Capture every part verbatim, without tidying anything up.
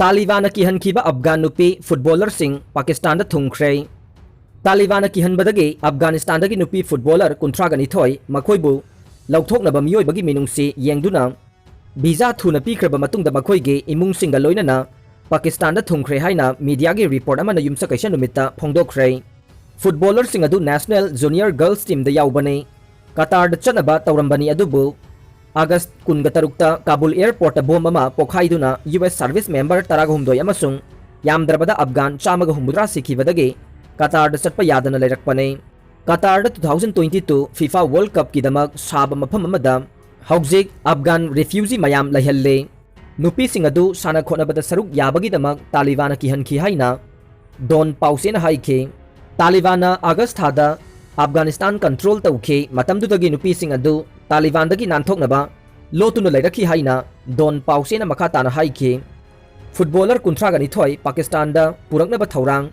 ꯇꯥꯂꯤꯕꯥꯟꯅ ꯀꯤꯍꯟꯈꯤꯕ ꯑꯐꯒꯥꯟ ꯅꯨꯄꯤ ꯐꯨꯠꯕꯣꯂꯔꯁꯤꯡ ꯄꯥꯀꯤꯁꯇꯥꯟꯗ ꯊꯨꯡꯈ꯭ꯔꯦ꯫ ꯇꯥꯂꯤꯕꯥꯟꯅ ꯀꯤꯍꯟꯕꯗꯒꯤ ꯑꯐꯒꯥꯅꯤꯁꯇꯥꯟꯗꯒꯤ ꯅꯨꯄꯤ ꯐꯨꯠꯕꯣꯂꯔ ꯀꯨꯟꯊ꯭ꯔꯥꯒ ꯅꯤꯊꯣꯏ ꯃꯈꯣꯏꯕꯨ ꯂꯧꯊꯣꯛꯅꯕ ꯃꯤꯑꯣꯏꯕꯒꯤ ꯃꯤꯅꯨꯡꯁꯤ ꯌꯦꯡꯗꯨꯅ ꯚꯤꯖꯥ ꯊꯨꯅ ꯄꯤꯈ꯭ꯔꯕ ꯃꯇꯨꯡꯗ ꯃꯈꯣꯏꯒꯤ ꯏꯃꯨꯡꯁꯤꯡꯒ ꯂꯣꯏꯅꯅ ꯄꯥꯀꯤꯁꯇꯥꯟꯗ ꯊꯨꯡꯈ꯭ꯔꯦ ꯍꯥꯏꯅ ꯃꯤꯗꯤꯌꯥꯒꯤ ꯔꯤꯄꯣꯔꯠ ꯑꯃꯅ ꯌꯨꯝꯁꯀꯩꯁ ꯅꯨꯃꯤꯠꯇ ꯐꯣꯡꯗꯣꯛꯈ꯭ꯔꯦ꯫ ꯐꯨꯠꯕꯣꯂꯔꯁꯤꯡ ꯑꯗꯨ ꯅꯦꯁꯅꯦꯜ ꯖꯨꯅꯤꯌꯔ ꯒꯔꯜꯁ ꯇꯤꯝꯗ ꯌꯥꯎꯕꯅꯤ꯫ ꯀꯇꯥꯔꯗ ꯆꯠꯅꯕ ꯇꯧꯔꯝꯕꯅꯤ, ꯑꯗꯨꯕꯨ ꯑꯥꯒꯁ ꯀꯨꯟꯒ ꯇꯔꯨꯛꯇ ꯀꯥꯕꯨꯜ ꯑꯦꯌꯔꯄꯣꯔꯠꯇ ꯕꯣꯝ ꯑꯃ ꯄꯣꯈꯥꯏꯗꯨꯅ ꯌꯨ ꯑꯦꯁ ꯁꯥꯔꯚꯤꯁ ꯃꯦꯝꯕꯔ ꯇꯔꯥꯒ ꯍꯨꯝꯗꯣꯏ ꯑꯃꯁꯨꯡ ꯌꯥꯝꯗ꯭ꯔꯕꯗ ꯑꯐꯒꯥꯟ ꯆꯥꯝꯃꯒ ꯍꯨꯝꯐꯨꯇꯔꯥ ꯁꯤꯈꯤꯕꯗꯒꯤ ꯀꯇꯥꯔꯗ ꯆꯠꯄ ꯌꯥꯗꯅ ꯂꯩꯔꯛꯄꯅꯤ꯫ ꯀꯇꯥꯔꯗ two thousand twenty two FIFA World Cupꯀꯤꯗꯃꯛ ꯁꯥꯕ ꯃꯐꯝ ꯑꯃꯗ ꯍꯧꯖꯤꯛ ꯑꯐꯒꯥꯟ ꯔꯤꯐ꯭ꯌꯨꯖꯤ ꯃꯌꯥꯝ ꯂꯩꯍꯜꯂꯦ꯫ ꯅꯨꯄꯤꯁꯤꯡ ꯑꯗꯨ ꯁꯥꯟꯅ ꯈꯣꯠꯅꯕꯗ ꯁꯔꯨꯛ ꯌꯥꯕꯒꯤꯗꯃꯛ ꯇꯥꯂꯤꯕꯥꯟꯅ ꯀꯤꯍꯟꯈꯤ ꯍꯥꯏꯅ ꯗꯣꯟ ꯄꯥꯎꯁꯦꯅ ꯍꯥꯏꯈꯤ꯫ ꯇꯥꯂꯤꯕꯥꯟꯅ ꯑꯥꯒꯁ ꯊꯥꯗ ꯑꯐꯒꯥꯅꯤꯁꯇꯥꯟ ꯀꯟꯇ꯭ꯔꯣꯜ ꯇꯧꯈꯤ꯫ ꯃꯇꯝꯗꯨꯗꯒꯤ ꯅꯨꯄꯤꯁꯤꯡ ꯑꯗꯨ ꯇꯥꯂꯤꯕꯥꯟꯗꯒꯤ ꯅꯥꯟꯊꯣꯛꯅꯕ ꯂꯣꯠꯇꯨꯅ ꯂꯩꯔꯛꯈꯤ ꯍꯥꯏꯅ ꯗꯣꯟ ꯄꯥꯎꯁꯦꯅ ꯃꯈꯥ ꯇꯥꯅ ꯍꯥꯏꯈꯤ꯫ ꯐꯨꯠꯕꯣꯂꯔ ꯀꯨꯟꯊ꯭ꯔꯥꯒ ꯅꯤꯊꯣꯏ ꯄꯥꯀꯤꯁꯇꯥꯟꯗ ꯄꯨꯔꯛꯅꯕ ꯊꯧꯔꯥꯡ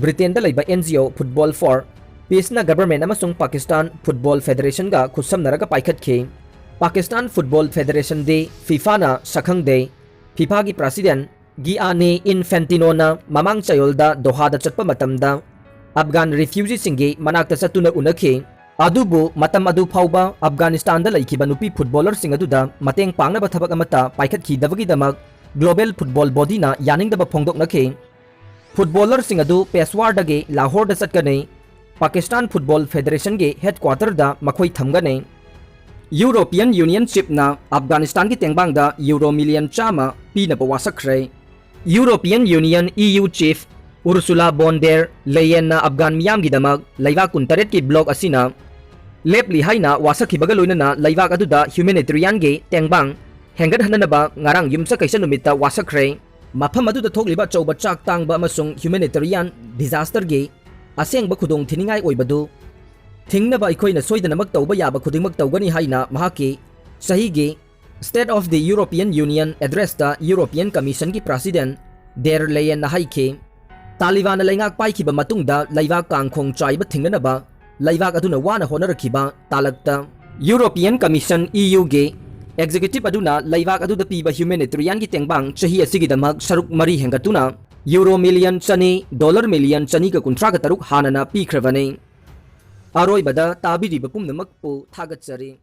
ꯕ꯭ꯔꯤꯇꯦꯟꯗ ꯂꯩꯕ NGO Football for Peaceꯅ ꯒꯕꯔꯃꯦꯟ ꯑꯃꯁꯨꯡ ꯄꯥꯀꯤꯁꯇꯥꯟ ꯐꯨꯠꯕꯣꯜ ꯐꯦꯗꯔꯦꯁꯟꯒ ꯈꯨꯠꯁꯝꯅꯔꯒ ꯄꯥꯏꯈꯠꯈꯤ꯫ ꯄꯥꯀꯤꯁꯇꯥꯟ ꯐꯨꯠꯕꯣꯜ ꯐꯦꯗꯔꯦꯁꯟꯗꯤ FIFAꯅ ꯁꯛꯈꯪꯗꯦ꯫ FIFAꯒꯤ ꯄ꯭ꯔꯁꯤꯗꯦꯟ ꯒꯤꯌꯥꯅꯤ ꯏꯟꯐꯦꯟꯇꯤꯅꯣꯅ ꯃꯃꯥꯡ ꯆꯌꯣꯜꯗ ꯗꯣꯍꯥꯗ ꯆꯠꯄ ꯃꯇꯝꯗ ꯑꯐꯒꯥꯟ ꯔꯤꯐ꯭ꯌꯨꯖꯤꯁꯤꯡꯒꯤ ꯃꯅꯥꯛꯇ ꯆꯠꯇꯨꯅ ꯎꯅꯈꯤ꯫ ꯑꯗꯨꯕꯨ ꯃꯇꯝ ꯑꯗꯨ ꯐꯥꯎꯕ ꯑꯐꯒꯥꯅꯤꯁꯇꯥꯟꯗ ꯂꯩꯈꯤꯕ ꯅꯨꯄꯤ ꯐꯨꯠꯕꯣꯂꯔꯁꯤꯡ ꯑꯗꯨꯗ ꯃꯇꯦꯡ ꯄꯥꯡꯅꯕ ꯊꯕꯛ ꯑꯃꯠꯇ ꯄꯥꯏꯈꯠꯈꯤꯗꯕꯒꯤꯗꯃꯛ ꯒ꯭ꯂꯣꯕꯦꯜ ꯐꯨꯠꯕꯣꯜ ꯕꯣꯗꯤꯅ ꯌꯥꯅꯤꯡꯗꯕ ꯐꯣꯡꯗꯣꯛꯅꯈꯤ꯫ ꯐꯨꯠꯕꯣꯂꯔꯁꯤꯡ ꯑꯗꯨ ꯄꯦꯁꯋꯥꯔꯗꯒꯤ ꯂꯥꯍꯣꯔꯗ ꯆꯠꯀꯅꯤ꯫ ꯄꯥꯀꯤꯁꯇꯥꯟ ꯐꯨꯠꯕꯣꯜ ꯐꯦꯗꯔꯦꯁꯟꯒꯤ ꯍꯦꯗꯀ꯭ꯋꯥꯇꯔꯗ ꯃꯈꯣꯏ ꯊꯝꯒꯅꯤ꯫ ꯌꯨꯔꯣꯄꯤꯌꯟ ꯌꯨꯅꯤꯌꯟ ꯆꯤꯞꯅ ꯑꯐꯒꯥꯅꯤꯁꯇꯥꯟꯒꯤ ꯇꯦꯡꯕꯥꯡꯗ ꯌꯨꯔꯣ ꯃꯤꯂꯤꯌꯟ ꯆꯥꯝꯃ ꯄꯤꯅꯕ ꯋꯥꯁꯛꯈ꯭ꯔꯦ꯫ European Union EU chief Ursula von der ꯂꯦꯌꯦꯟꯅ ꯑꯐꯒꯥꯟ ꯃꯤꯌꯥꯝꯒꯤꯗꯃꯛ ꯂꯩꯕꯥꯛ ꯀꯨꯟꯇꯔꯦꯠꯀꯤ ꯕ꯭ꯂꯣꯛ ꯑꯁꯤꯅ ꯂꯦꯞꯂꯤ ꯍꯥꯏꯅ ꯋꯥꯁꯛꯈꯤꯕꯒ ꯂꯣꯏꯅꯅ ꯂꯩꯕꯥꯛ ꯑꯗꯨꯗ ꯍ꯭ꯌꯨꯃꯦꯅꯤꯇꯔꯤꯌꯥꯟꯒꯤ ꯇꯦꯡꯕꯥꯡ ꯍꯦꯟꯒꯠꯍꯟꯅꯅꯕ ꯉꯔꯥꯡ ꯌꯨꯝꯁꯀꯩꯁ ꯅꯨꯃꯤꯠꯇ ꯋꯥꯁꯛꯈ꯭ꯔꯦ꯫ ꯃꯐꯝ ꯑꯗꯨꯗ ꯊꯣꯛꯂꯤꯕ ꯑꯆꯧꯕ ꯆꯥꯛ ꯇꯥꯡꯕ ꯑꯃꯁꯨꯡ ꯍ꯭ꯌꯨꯃꯦꯅꯤꯇꯔꯤꯌꯥꯟ ꯗꯤꯖꯥꯁꯇꯔꯒꯤ ꯑꯁꯦꯡꯕ ꯈꯨꯗꯣꯡꯊꯤꯅꯤꯡꯉꯥꯏ ꯑꯣꯏꯕꯗꯨ ꯊꯤꯡꯅꯕ ꯑꯩꯈꯣꯏꯅ ꯁꯣꯏꯗꯅꯃꯛ ꯇꯧꯕ ꯌꯥꯕ ꯈꯨꯗꯤꯡꯃꯛ ꯇꯧꯒꯅꯤ ꯍꯥꯏꯅ ꯃꯍꯥꯛꯀꯤ ꯆꯍꯤꯒꯤ State of the European Union Addressꯇ ꯌꯨꯔꯣꯄꯤꯌꯟ ꯀꯃꯤꯁꯟꯒꯤ ꯄ꯭ꯔꯁꯤꯗꯦꯟ ꯗꯦꯔ ꯂꯦꯌꯦꯟꯅ ꯍꯥꯏꯈꯤ꯫ ꯇꯥꯂꯤꯕꯥꯟꯅ ꯂꯩꯉꯥꯛ ꯄꯥꯏꯈꯤꯕ ꯃꯇꯨꯡꯗ ꯂꯩꯕꯥꯛ ꯀꯥꯡꯈꯣꯡ ꯆꯥꯏꯕ ꯊꯤꯡꯅꯅꯕ ꯂꯩꯕꯥꯛ ꯑꯗꯨꯅ ꯋꯥꯅ ꯍꯣꯠꯅꯔꯛꯈꯤꯕ ꯇꯥꯂꯛꯇ ꯌꯨꯔꯣꯄꯤꯌꯟ ꯀꯃꯤꯁꯟ EUꯒꯤ Executive ꯑꯗꯨꯅ ꯂꯩꯕꯥꯛ ꯑꯗꯨꯗ ꯄꯤꯕ humanitarianꯒꯤ ꯇꯦꯡꯕꯥꯡ ꯆꯍꯤ ꯑꯁꯤꯒꯤꯗꯃꯛ ꯁꯔꯨꯛ ꯃꯔꯤ ꯍꯦꯟꯒꯠꯇꯨꯅ euro million ꯆꯅꯤ, dollar million ꯆꯅꯤꯒ ꯀꯨꯟꯊ꯭ꯔꯥꯒ ꯇꯔꯨꯛ ꯍꯥꯟꯅꯅ ꯄꯤꯈ꯭ꯔꯕꯅꯤ꯫ ꯑꯔꯣꯏꯕꯗ ꯇꯥꯕꯤꯔꯤꯕ ꯄꯨꯝꯅꯃꯛꯄꯨ ꯊꯥꯒꯠꯆꯔꯤ꯫